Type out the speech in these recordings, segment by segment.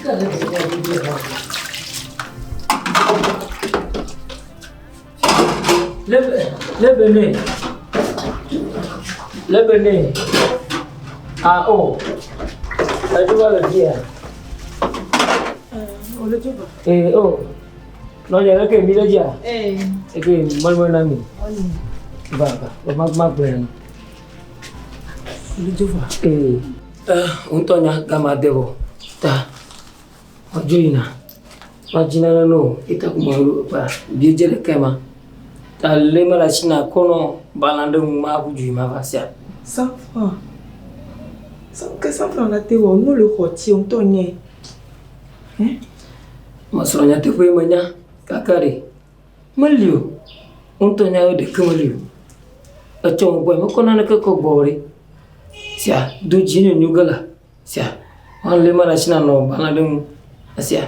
Lebe ne. Lebe ne. Ah oh. Edzo va le fia. Wòle dzo va. Eh oh. Nɔnye leke mi le dzia? Eh. Eke mɔlimɔli na mi. Va va. Ma ma gblɔe na. Wòle dzo va. Eh. Eh, ŋutɔ nya gama de vɔ. Ta. Madzo yina. Madzi nane ne wò. Ita ko me kpa biedze ɖekae ma. Ta lé mele asi na kɔ nɔ balã ɖe ŋu maƒu du yi mava sia. 100 francs. Ke 100 francs la te wɔ nu le xɔ tsi ŋutɔ nye. Hein? Mesrɔ̃ nyateƒe menya kaka ɖe. Meli o. Ŋutɔ nya be ɖeke meli o. Etsɔ ŋu gbɔe mekɔ naneke kɔ gbɔ ɖe. Sia do dzi nyonyo ge la. Sia malé mele asi na nɔ balã ɖe ŋu. Esia.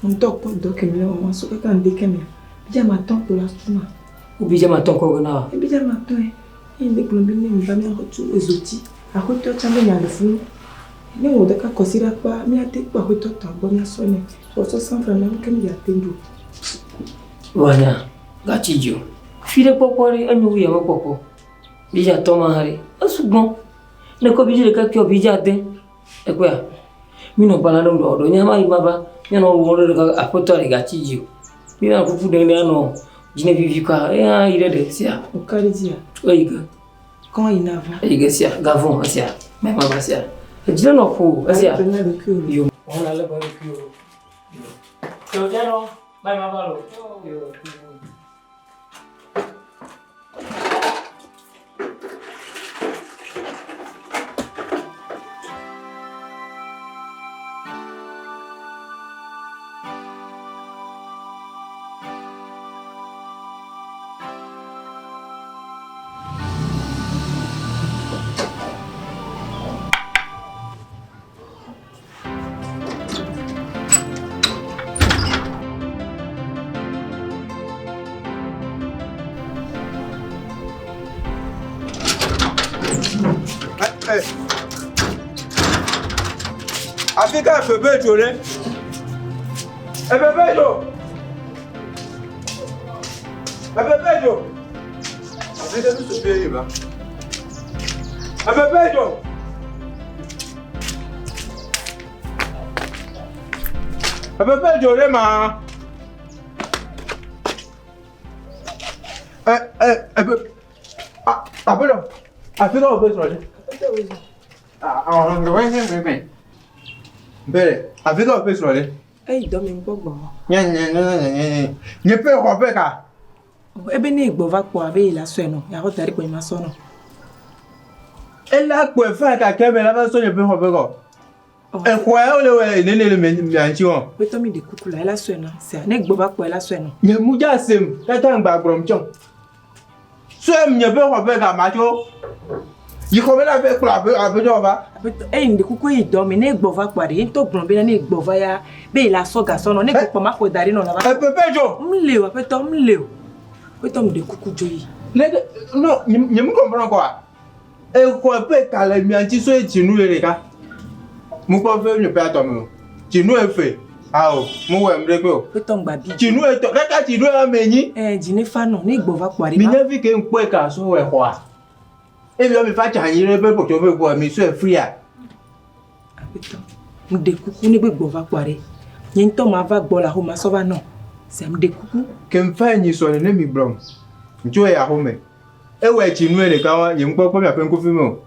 Ŋutɔ kpɔ dɔ ke mele wɔm aso kaka ŋdi ke mea. Bidza matɔ kpo la su ma. Wo bidza matɔ kɔ ge na wa. Bidza matɔ ye. Eye ŋdi gblɔ be ne mva míaxɔ tu ezoti. Axwetɔ tsã be nya le funu. Ne wɔ ɖeka kɔsiɖa kpɔa míate kpɔ axwetɔ tɔa gbɔ míasɔ nɛ. Vɔ sɔ 100 francs na nu ke mí ate ɖu. Vɔ nya gatsi dzi o. Fi ɖe kpɔkpɔ ɖe enyo wu yame kpɔkpɔ. Bidza tɔ ma hã ɖe esugbɔ. Ne kɔ bidzi ɖeka kpɔ bidzi ade. Ekpɔa? Mi nɔ gbalẽ ɖe ŋgɔ ɖo nye ma yi ma va. Míanɔ wɔ ɖe ɖeka aƒetɔ ɖe gatsi dzi o. Mi na kuku ɖe ɖe anɔ dzi ne vivi kɔa eya yi ɖe ɖe sia. Oka ɖe dzia? Eyi ke. Kɔn yi na va. Eyi ke sia gavɔ esia. Mɛ ma va sia. Edzi ne nɔ ƒo esia. Ale be ɖokuiwò. Yo. Wɔna ale be ɖokuiwò. Yo. Yo mianɔ. Bye ma va lo. Yo. Afi ka bebe dzo ɖe? Ebebe dzo. Ebebe dzo. Afi ka nu sofi yi ba. Ebebe dzo. Ebebe dzo ɖe ma. Ɛ ɛ ebe a aƒetɔ afi ka wòbe srɔ̃ ɖe? Bẹ́ẹ̀ afi ka wòbe srɔ̃ ɖe? Eyi dɔ me ŋkpɔ gbɔ. Nye nye nye nye nye nye nye ƒe xɔ ƒe ka. Ebe ne gbɔ va kpɔ abe yi la sɔe nɔ yaxɔ da ɖi kpɔ yi ma sɔ nɔ. Ela kpɔe fa gake me la va sɔ nye ƒe xɔ ƒe kɔ. Exɔa ya wole wɔ nene le mia ŋuti wɔm. Aƒetɔ mi ɖe kuku la ela sɔe nɔ sia ne gbɔ va kpɔ ela sɔe nɔ. Nye mu dza sem kata ŋgba gblɔm tsɔ. Sɔe nye ƒe xɔ ƒe ga ma tso. Yi xɔ me la ƒe kplɔ aƒe aƒetɔ va. Aƒetɔ eyi ŋɖe kuku eyi dɔ me ne gbɔ va kpɔa ɖe ye ŋutɔ gblɔ bena ne gbɔ va ya be yi la sɔ ga sɔ nɔ ne gbɔ kpɔ ma xɔe da ɖi nɔ la va. Epepe dzo. Mle o aƒetɔ mle o. Aƒetɔ ŋɖe kuku dzo yi. Ne no nye mu comprendre quoi. Exɔ ƒe ka le mia ŋuti sɔe dzinu le ɖeka. Mukpɔ ƒe nye ƒe atɔ me o. Dzinu efe. Ao, mu wɔ ŋɖe kpe o. Aƒetɔ ŋgba bi. Dzinu etɔ kaka dzinu ame enyi. Ɛ dzinu fa nɔ ne gbɔ va kpɔa ɖe. Mi nye vi ke ŋkpɔe ka sɔ wɔ exɔa. Ebi mi fa tsa anyi ɖe ƒe kpɔtɔ ƒe gbɔ mi sɔe fria. Aƒetɔ, ŋɖe kuku ne gbe gbɔ va kpɔa ɖe. Nye ŋutɔ ma va gbɔ le axome asɔ va nɔ. Se ŋɖe kuku. Ke ŋfa enyi sɔ nene mi gblɔm. Ŋtso eya xome. Ewɔe tsi nue ɖeka wa nye ŋkpɔ kpɔ miaƒe ŋkuvi me o.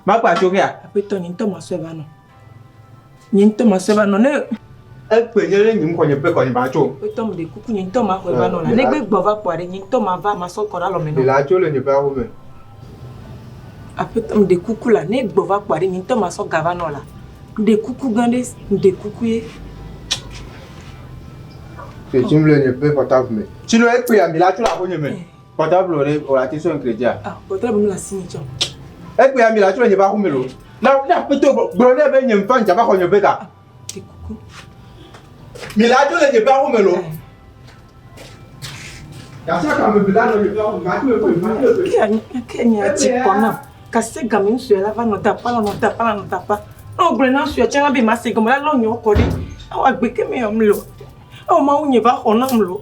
Makpa tso kea? Aƒetɔ nye ŋutɔ masɔe va nɔ. Nye ŋutɔ masɔe va nɔ ne. Ekpe nye ɖe nye ŋkɔ nye ƒe kɔ nye ma tso. Aƒetɔ meɖe kuku nye ŋutɔ maxɔe va nɔ la. Ne gbe gbɔ va kpɔa ɖe nye ŋutɔ mava masɔ kɔ ɖe alɔme nɔ. La tso le nye ƒe axome. Aƒetɔ meɖe kuku la ne gbɔ va kpɔa ɖe nye ŋutɔ masɔ ga va nɔ la. Meɖe kuku gã ɖe meɖe kuku ye. Tsi le nye ƒe portable me. Tsi le ekpe ami la tso le axome me. Portable ɖe o la ti sɔn crédit a. Ah, portable mi la si nye tsɔ. Ekpe ami la tso le nye ƒe axome lo. Na na aƒetɔ gblɔ nɛ be nye ŋfa ŋdza va xɔ nye ƒe ga. Ɖe kuku. Mi la tso le nye ƒe axome lo. Gasi aka me bi la nɔ nye ƒe axome. Ma tso eƒe ma tso eƒe. Ke nye atsi kɔ na. Kasi game ŋusue la va nɔ ta pa la nɔ ta pa la nɔ ta pa. Ne wogblɔe na ŋusue tsã la be ma se gɔme la lɔ nyɔ kɔ ɖi. Awɔ agbe ke me yɔm le o. Ewɔ Mawu nye va xɔ nam lo.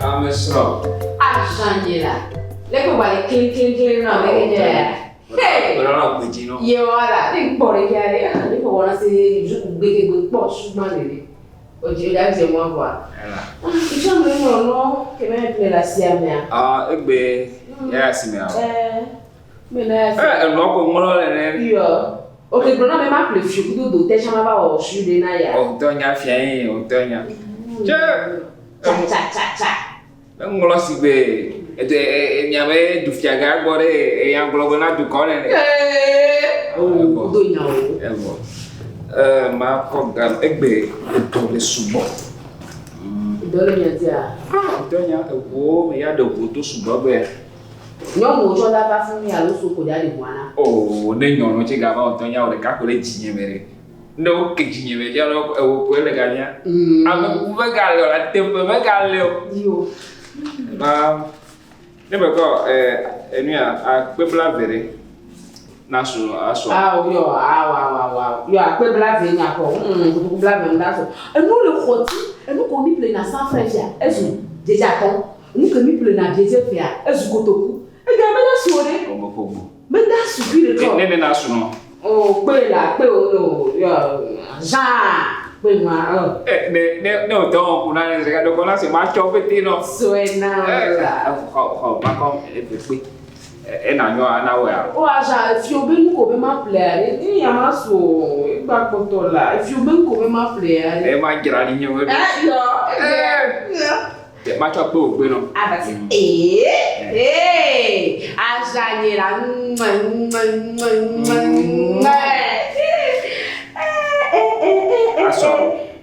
Ame srɔ̃. Azãnye la, leke wòle klẽklẽklẽ na ame ke nye ya. Hey! Wòle gbe dzi nɔ. Ye wala, ne kpɔ ɖe kia ɖe, ne kpɔ wɔna se gbe ke gbe kpɔ sugba le ɖe. O dzi da dze mɔ vɔa. Ela. Itsɔ me nɔ nɔ ke me ple le asia mea. Ah, egbe ya asi mea. Eh, me na ya. Eh, enua ko ŋlɔ le ne. Yɔ. Ok, gblɔ na me ma ƒle fi kudo do te tsã ma va wɔ su ɖe na ya. O tɔ nya fia ye, o tɔ nya. Tse. Tsa tsa tsa tsa. Eŋlɔ si gbe edo miabe dufiaga gbɔ ɖe eya gblɔ be na dukɔ nene. Ee. O do nya o. Evɔ. Ee ma kɔ ga egbe edɔ le sugbɔ. Dɔ le mia dzia. Tɔ nya eʋuwo me ya ɖe ʋu to sugbɔ gbe. Nyɔnuwo tsɔ da va fún mi alo so ko da ɖe ʋua na. O ne nyɔnu tse gava o tɔ nya wo ɖeka ko ɖe dzinye me ɖe. Ne wo ke dzinye me dza lɔ ewo koe le ganya. Ame kuku megale o, la teƒe megale o. Yo. Ma ne me kɔ enu ya akpe blaeve ɖe na su asɔ. Awo yɔ awo awo awo awo yɔ akpe blaeve nya kɔ kotoku blaeve ŋu da sɔ. Enu le xɔti enu ko mi ƒle na cent francs fia ezu dzedze atɔ. Enu ke mi ƒle na dzedze fia ezu kotoku. Ega me da su o ɖe. Ɔmɔ ƒo gbo. Me da su kui ɖe kɔ. Ne ne na su nɔ. O kpe la kpe o no yɔ Jean kpe ma ɔ. Ne ne ne o tɔ wɔn kuna ne sika dɔkɔ na se ma tsɔ pete nɔ. Sɔe na la. Xɔ xɔ ma kɔ eve kpe. Ena nyɔ ana wɔ ya. O aza efio be nu ko be ma ƒle ya ɖe. Ne ya ma su o egba kpɔtɔ la efio be nu ko be ma ƒle ya ɖe. E ma dzra ɖi nye wo. Eh yɔ. Eh. Ma tsɔ kpe o kpe nɔ. Abasi. Ee ee aza nye la ŋmɛ ŋmɛ ŋmɛ ŋmɛ ŋmɛ. Asɔ.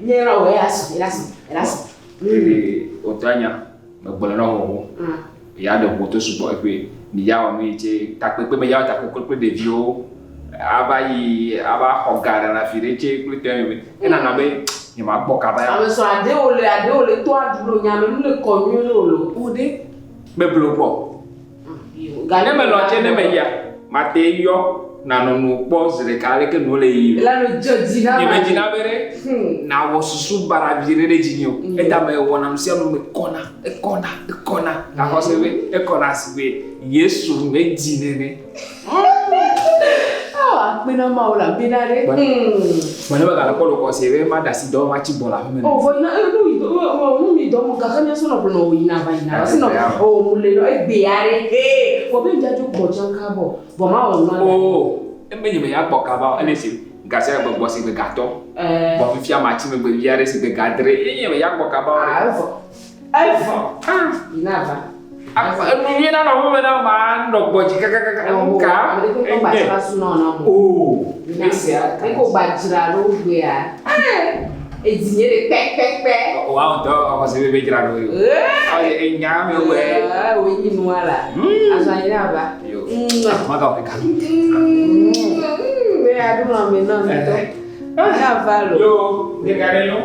Nye la wɔ ya su ya su ya su. Ee o tɔ nya me gblɔ na wo. Ya ɖe ʋu to sugbɔ eƒe mi ya wɔ nu yi tse takpekpe me ya wɔ takpekpe kple ɖeviwo ava yi ava xɔ ga ɖe le afi ɖe tse kple tɔ me enana be nye ma gbɔ kaba ya. Ame sɔ aɖewo le aɖewo le to aɖu le nyame nu le kɔ nyuie le o lo. O ɖe meblo gbɔ. Ne me lɔ tse ne me yia mate yɔ nanɔ nu kpɔ zi ɖeka aleke nuwo le yiyi. La le dzɔ dzi na Nye me dzina be ɖe nawɔ susu baɖavi ɖe ɖe dzinye o. Eta me wɔna nu sia nu me kɔna ekɔna ekɔna gaxɔ se be ekɔna si be Yesu me dzi nene. Awo akpe na Mawu la be na ɖe. Mɔ ne megale kpɔ ɖokɔ se be ma ɖe asi dɔ ma tsi gbɔ le aƒeme. O vɔ yina nu yi nu mi dɔ mo gake míasɔ nɔ ƒle nɔ wo yina va yina va sinɔ o mu le nɔ egbe ya ɖe. Ee vɔ be ŋdza dzo gbɔ tsã kabɔ vɔ ma wɔ nua. O eme nye me ya gbɔ kaba ele si gasi gbɔ si gbe gatɔ. Bɔ fifia ma tsi megbe via ɖe si gbe gadre ye nye me ya gbɔ kaba. Evɔ evɔ yina va. Enu nyui na nɔ ƒeme na ma nɔ gbɔ dzi kakakaka ka. Ame ɖe kpe gba su nɔ na mo. O esia. Eko gba dzra ɖo gbea. Edzi nye ɖe kpɛkpɛkpɛ. O wa ŋutɔ xɔ se be dzra ɖo yo. Ɔye enya me wɛ. Wo nyi nua la. Azɔ yina va. Yo. Ma ka wɔ ɖeka. Me aɖu nɔ ame nɔ ŋutɔ. Yina va lo. Yo ɖeka ɖe yo.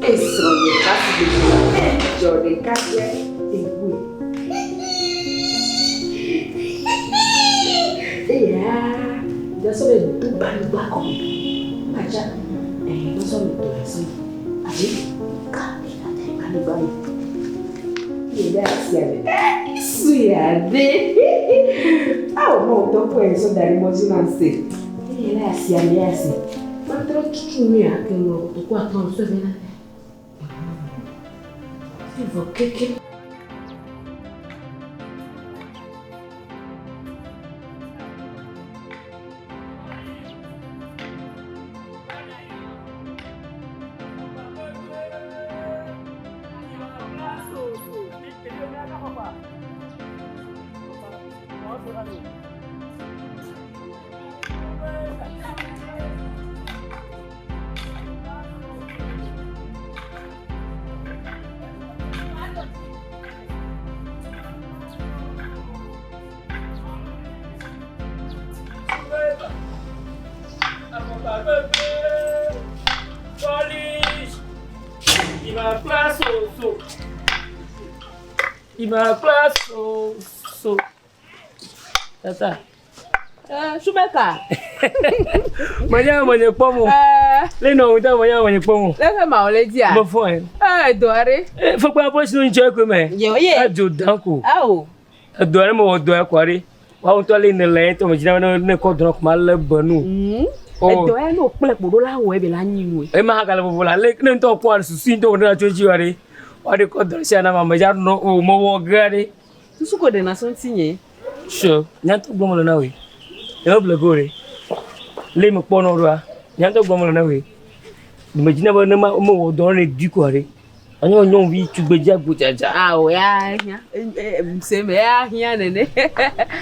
Esrɔ̃ nye kasi ɖeka. Dzɔ ɖeka ɖe ewoe. Eya, dasɔ be do gbanigba kɔme. Madza, ɛɛ, dasɔ be do asi. Ayi, ka, gbanigba me. Ye ɖe asia me. Su ya ɖe. Awo mɔ wòtɔ kɔe sɔ da ɖe mɔ dzi na se. Eye ɖe asia me ya se. Matrɔ tutu nu ya ke ŋlɔ kotoku atɔ sɔ ve na. Evɔ keke. so so. Ima kpla so so. Tata. Eh, Shumeka. Manya manya kpɔ mo. Eh. Le nɔ ŋutɔ manya manya kpɔ mo. Le ke ma wòle dzia? Me fɔ ye. Eh, dɔ aɖe. Eh, fɔkpa bɔ sinu ŋutsɔ ekpe me. Yewo ye. Edzo dan ko. Awo. Edɔ aɖe me wɔ dɔ ya kɔ ɖe. Woawo ŋutɔ le ne le ye tɔ me dzina ne ne kɔ dɔnɔ ko ma lé be nu. Oh. Edɔ ya ne wòkple kpo ɖo la wɔe be la nyi nue. Ema hã gale vovo la le ne ŋutɔ kpɔ susu ŋutɔ wòɖe na tso edzi wa ɖe. Woaɖe kɔ dɔ sia na ma me dza nɔ o mewɔ ge aɖe. Susu ko ɖena so ŋuti nye. Sure. Nya ŋutɔ gblɔm le na wòe. Nye meble go ɖe. Le me kpɔ nɔ ɖoa. Nya ŋutɔ gblɔm le na wòe. Me dzina be ne ma mewɔ dɔ ne dui kɔ ɖe. Anyo nyɔnuvi tugbedze agbodza. Awo ya hiã. Se me ya hiã nene.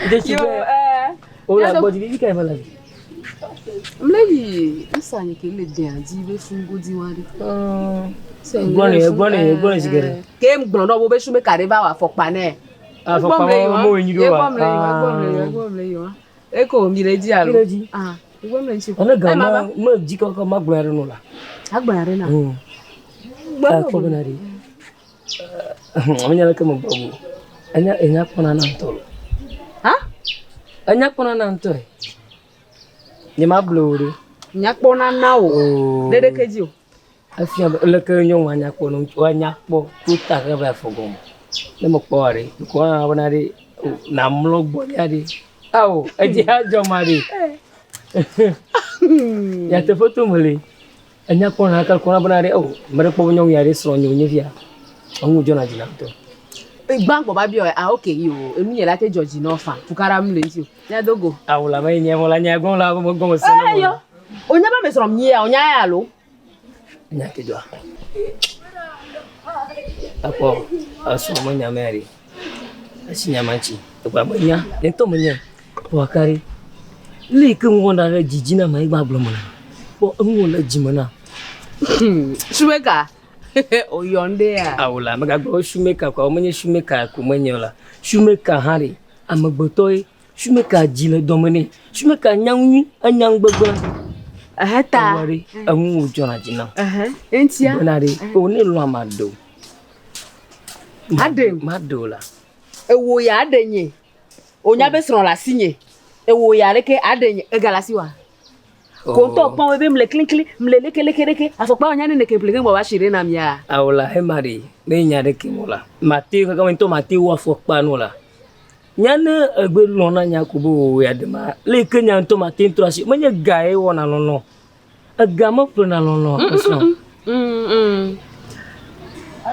Dze Yo, be eh. o la gbɔ dzi vi ka ye la vi. Mle yi nusa nye ke le dea dzi be fungodi wa ɖe. Gblɔ ne gblɔ ne gblɔ ne zi geɖe. Ke gblɔ na wo be Shumeka ɖe va wɔ afɔkpa nɛ. Afɔkpa mo mo nyi ɖo wa. Egbɔ mle yi wa, egbɔ mle yi wa, egbɔ mle yi wa. Eko mi le dzi alo? Mi le dzi. Ah, egbɔ mle ŋuti. Ane ga ma me dzi kɔkɔ ma gblɔ ya ɖe no la. Agblɔ ya ɖe na. Ta kpɔ bena ɖe. Ame nya leke me gbɔ go. Enya enya kpɔna na ŋutɔ lo. Ha? Enya kpɔna na ŋutɔ ye. Nye ma ble wo ɖe. Nya kpɔna na wo. Oo. Ɖe ɖeke dzi o. Efia be leke nyɔnu anya kpɔ no ŋutsu anya kpɔ tso ta ke va afɔ gɔme. Ne me kpɔ wa ɖe, kɔ na bena ɖe na mlɔ gbɔ nya ɖe. Awo, edzi adzɔ ma ɖe. Nyateƒe to me le. Enya kpɔ na ke kɔ na bena ɖe o me ɖe kpɔ be nyɔnu ya ɖe srɔ̃ nye wònye fia. Eŋu dzɔna dzi na ŋutɔ. Gbãgbɔ ba biɔ ah ok yo enu nye la te dzɔ dzi nɔ fa tukaɖa mu le ŋuti o. Mía do go. Awo la me nye mo la nya gbɔn la me gɔme se na Eh yo. Onya ba me srɔ̃ mi ya onya ya alo. Nya ke dzɔa. Akpɔ esrɔ̃ me nya mea ɖe. Esi nya ma tsi. Egba me nya. Nye ŋutɔ me nya. Kpɔ aka ɖe. Le yi ke ŋu wɔna ɖe dzidzi na ma ye gba gblɔ me na. Kpɔ eŋu le dzime na. Shumeka. Oyɔ ŋɖe ya. Awo la megagblɔ be Shumeka ko menye Shumeka ko menye o la. Shumeka hã ɖe amegbetɔ ye. Shumeka dzi le dɔme nɛ. Shumeka nya nu nyui enya nu gbegblẽ. Ehe ta. Ewɔ ɖe eŋu dzɔna dzi nam. Ehe. Eŋutia. Bena ɖe o ne lɔ̃ ame aɖe o. Aɖe. Maɖe o la. Ewo ya aɖe nye. Onya be srɔ̃ le asi nye. Ewo ya ɖeke aɖe nye. Ega le asi wa. Kontɔ kpɔm be mle klinkli mle leke leke leke. Afɔkpa wonya ne neke ƒle ke ŋgbɔ va si ɖe na mia. Awo la ema ɖe ne nya ɖeke mo la. Mate kaka me ŋutɔ mate wɔ afɔkpa no la. Nya ne egbe lɔ̃ na nya ko be o ya ɖe ma. Le ke nya ŋutɔ mate ŋutɔ asi. Menye ga ye wɔna lɔlɔ̃. Ega meƒlena lɔlɔ̃ esrɔ̃.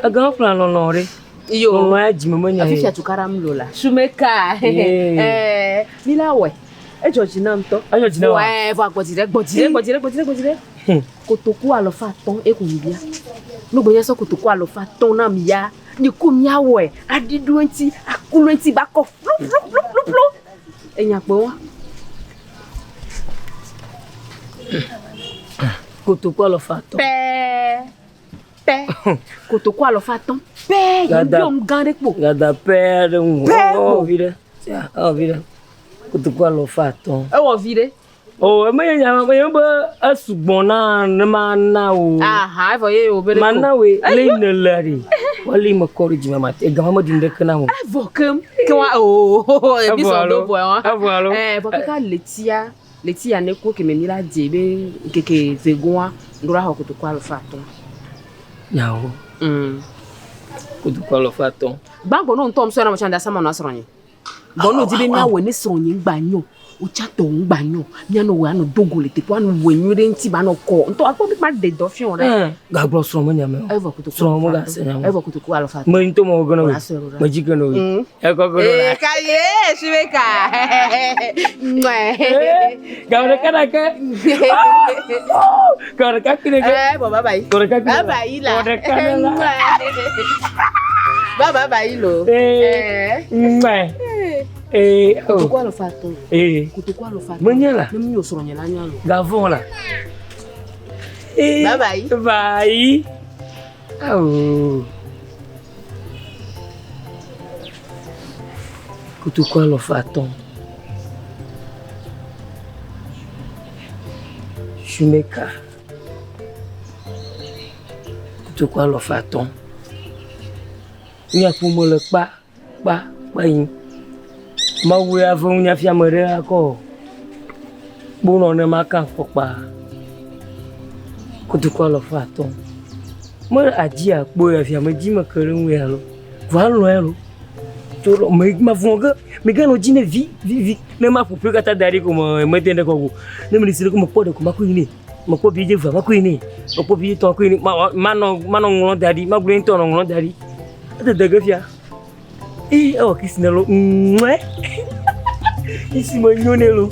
Ega meƒlena lɔlɔ̃ ɖe. Yo. Lɔlɔ̃ ya dzime menya ye. Afifia tukaɖa mlo la. Shumeka. Yeah. Eh, mi la wɔe. Edzɔ dzi na ŋutɔ. Edzɔ dzi na wa? Wɔe vɔ gbɔdzi ɖe gbɔdzi ɖe gbɔdzi ɖe gbɔdzi ɖe gbɔdzi ɖe. Kotoku alɔfa atɔ̃ eko mi bia. Nugbe nye sɔ kotoku alɔfa atɔ̃ na mi ya. Nye ko mia wɔe. Aɖi ɖo eŋuti, aku ɖo eŋuti ba kɔ flu flu flu flu flu. Enya kpɔ wa. Kotoku alɔfa atɔ̃. Pɛɛ. Pɛ. Kotoku alɔfa atɔ̃. Pɛɛ. Nye Dada. biɔ nu gã ɖe kpo. Gada pɛ ɖe ŋu. Pɛ ko. Ewɔ vi ɖe. Sia, ewɔ vi ɖe. Kotoku alɔfa atɔ̃. Ewɔ vi ɖe. O eme nye nya me be esugbɔ na ne ma na o. Aha, evɔ ye wo be ɖe ko. Ma na woe le ne le ɖe. Wale me kɔ ɖe dzime ma te gama me ɖi ɖeke na o. Evɔ kem. Ke wa o ebi Evɔ sɔ alo? do vɔ wa. Evɔ alo? Eh, vɔ kaka letia letia ne ko ke me mi la dze be nkeke vegoa ŋɖo la xɔ kotoku alɔfa atɔ̃. Nyawo. Kotoku alɔfa atɔ̃. Gbãgbɔ ne ŋutɔ ŋusɔ na mo tsã da sama nɔ asrɔ̃ nye. Bɔ ne wòdi be míawɔe ne srɔ̃ nye ŋgba nyɔ wotsa tɔ ŋgba nyɔ míanɔ wɔ anɔ do go le teƒe anɔ wɔ nyuie ɖe ŋuti ba nɔ kɔ ŋutɔ akpɔ be ma ɖe dɔ fiɔ ɖe. Eh, gagblɔ srɔ̃ me nya me o. Evɔ kotoku Srɔ̃ me alɔfa gase nya atɔ̃. me. Evɔ kotoku alɔfa atɔ̃. Me ŋutɔ me wɔ gena Wòla o. sɔe ɖo ɖa. Me dzi gena o. Ekɔ gena o la. Ee, kaye Shumeka. Ŋmɛ. Gawo ɖeka ɖeke. Gawo ɖeka kpi ɖeke. Eh, bon, bye bye. Gawo ɖeka kpi Bye ɖeke. bye la. Gawo ɖeka ɖe la. Bye bye bye lo. Eh. Ŋmɛ. Eh. oh. Kotoku alɔfa atɔ̃. Eh. Kotoku alɔfa atɔ̃. Menye la. Ne mi nyɔ srɔ̃ nye la nya lo. Gavɔ la. Eh. Bye bye. Bye. Awo. Kotoku alɔfa atɔ̃. Shumeka. Kotoku alɔfa atɔ̃. Mía ƒome le kpa, kpa, kpa yim. Mawu ya ve ŋu hafi ame ɖe akɔ kponɔ ne maka afɔkpa kotoku alafa atɔ̃. Me adzi akpo ya fia medzi meke ɖe ŋu ya lo. Vɔa elɔ̃e lo. Tso lɔ me mavɔ̃ ge meganɔ dzi ne vi vi vi ne maƒo ƒe katã da ɖi ko me mede ɖe kɔ go. Ne mele si ɖe ko mekpɔ ɖe ko makɔe nɛ. Mekpɔ vi dze vea makɔe nɛ. Mekpɔ vi etɔ̃ makɔe nɛ. Manɔ manɔ ŋlɔ da ɖi. Magblɔe ŋutɔ nɔ ŋlɔ da ɖi. Edede ge fia. Ii ewɔ kisi ne lo. Ŋmɛ. Kisi me nyo ne lo.